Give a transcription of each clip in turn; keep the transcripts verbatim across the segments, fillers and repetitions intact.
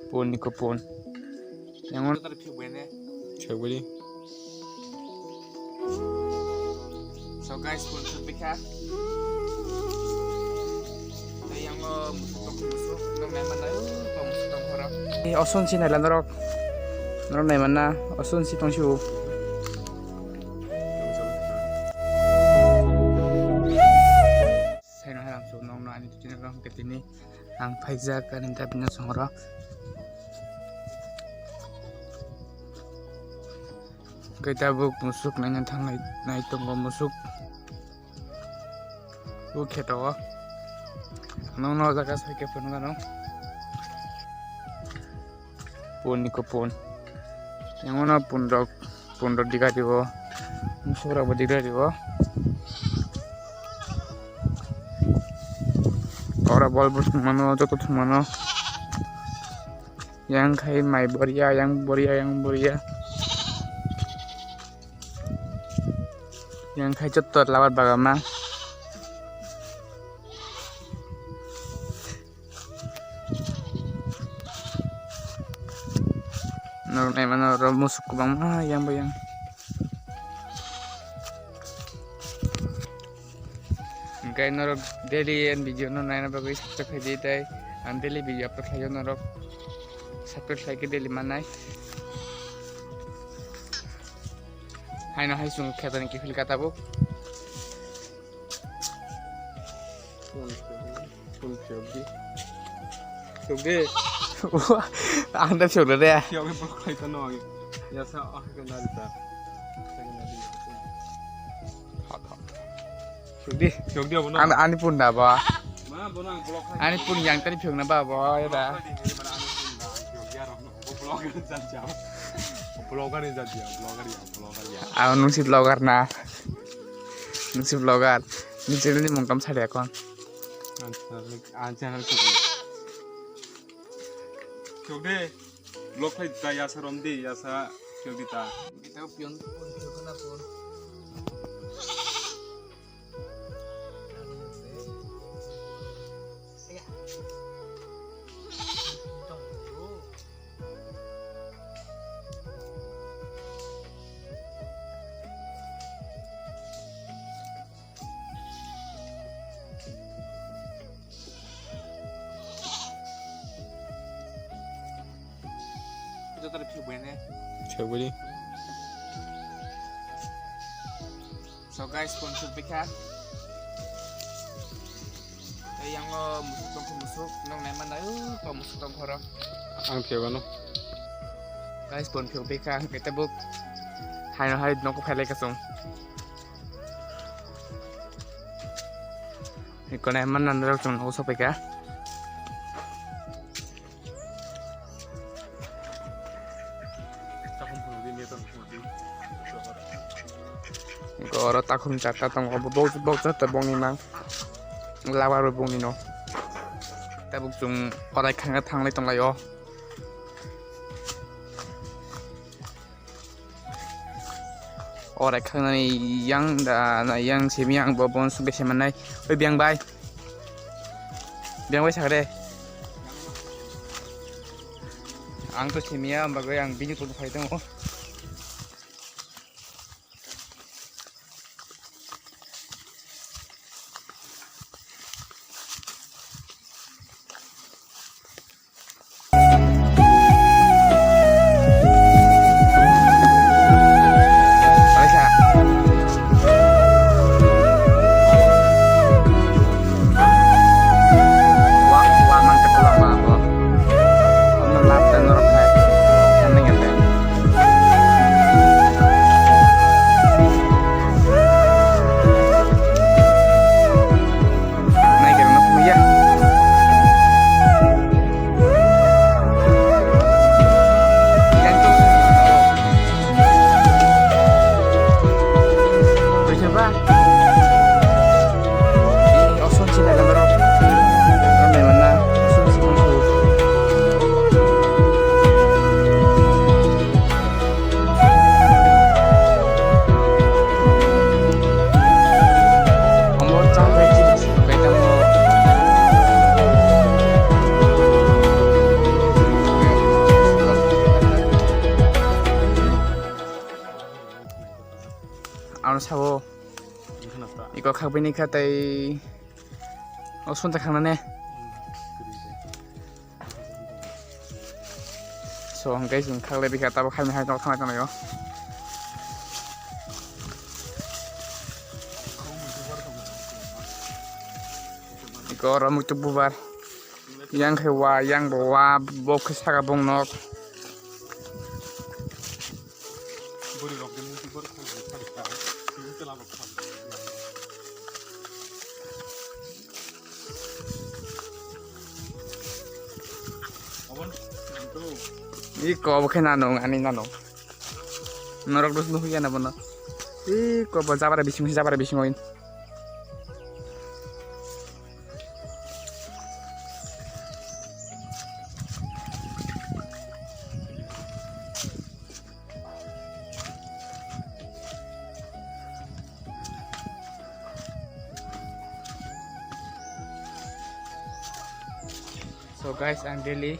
Pun ni ko pun. Yang mana tadi phiyok bene? Phiyok bene. So guys, pun phiyok bikha. Tei yang lo musuk tong musuk, nong nai mana, uh, tong musuk tong khoro. Eh, osun si nai la norok. Norok nai mana, osun si tong si u. Sai no haram so nong no ani tu chini rong ketini. Ang phaijak ani dabi no songro. Khe tabuk musuk naina thangnai, nai tongo musuk. O kheto o. Nong no jaga sai khe phunukha nw. Pun ni ko pun. Yang ono pun rok, pun rok diga dibo. Musuk rok bo diga dibo. Ora bol bo thwng mano, joto thwng mano. Yang khai mai boria, yang boria, yang boria. Yang khai joto labar bagama. Norok naimano oro musuk kwbangma yang bo yang. Hingke norok daily en video no naina bagwi subscribe khaidi tei ang daily video upload khlaio norok subscribe khlaikhe daily mannai. Haino hai chwng khetani kiphil ka tabuk. Phone phiyok di. Phiyok di. Ang da phiyok da de. Phiyok di, phiyok di, phiyok di. Ya sa, ah, kena di ta. Phiyok di. Phiyok di, abono. Ani, ani pun da ba. Ma, bono ang block khai. Ani pun yang tadi phiyok na ba, ba, ya da. Block khai di, mana ani pun da, phiyok di, aro. Block khai di, jat jao. Block khai di, jat jao. Block khai di, ya, block khai di, ya. Ang nung si vlogger na. Nung si vlogger. Ni channel ni mung tam sari akon. Ang channel, ang channel kudu. Chok de. Vlog khai ta yasa rom di, yasa chok di ta. Kita pion pun, pion kena pun. Joto phiyok bene. Phiyok bene. So guys, pun phiyok bikha. Tei yang lo musuk tongkho musuk, nong nai mana, uh, tong musuk tongkho ro. Ang phiyok ano. Guys, pun phiyok bikha, kita buk. Hai no hai, noko phailai kasong. Ikone mana nang rok chong noko sopaika. Oro takhum charta tongo, bo bok bok charta bongni mang. Labar bo bongni no. Tabuk chwng orai khanga thanglai tonglaio. Orai khangnani yang da, na yang simi ang bo bon sung bese manai. Oi, biang bai. Biang bai sakre. Ang to simiya, bagwi ang bini to phai tongo. Sabo. Iko khakbini kha tai. O sunta khangna ne. So hwnkhe chwng khaklai bikha tabuk haino hai tok thanglai tonglaio. Iko oro muitu bubar. Yang khe wa, yang bo wa, bo khe saka bong nok. Iko bo khe nano, ani nano. Norok dos nukya na bono. Iko bo jabra bising, jabra bising oi. So guys, ang daily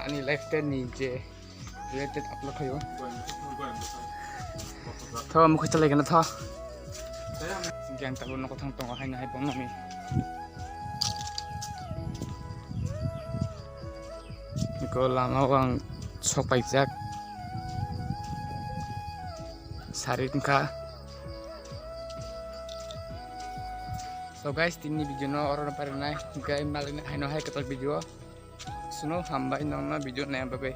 ani lifestyle ni je related upload khayo. Tho, mukhu chalai gana tho. Yang tabu noko thang tongo haino hai bong nami. Iko lama o ang sok paijak. Sari wngkha. So guys, tini video no oro no parinai. Guys, malini haino hai kwtal video. Suno hambai nongno video nai bagwi.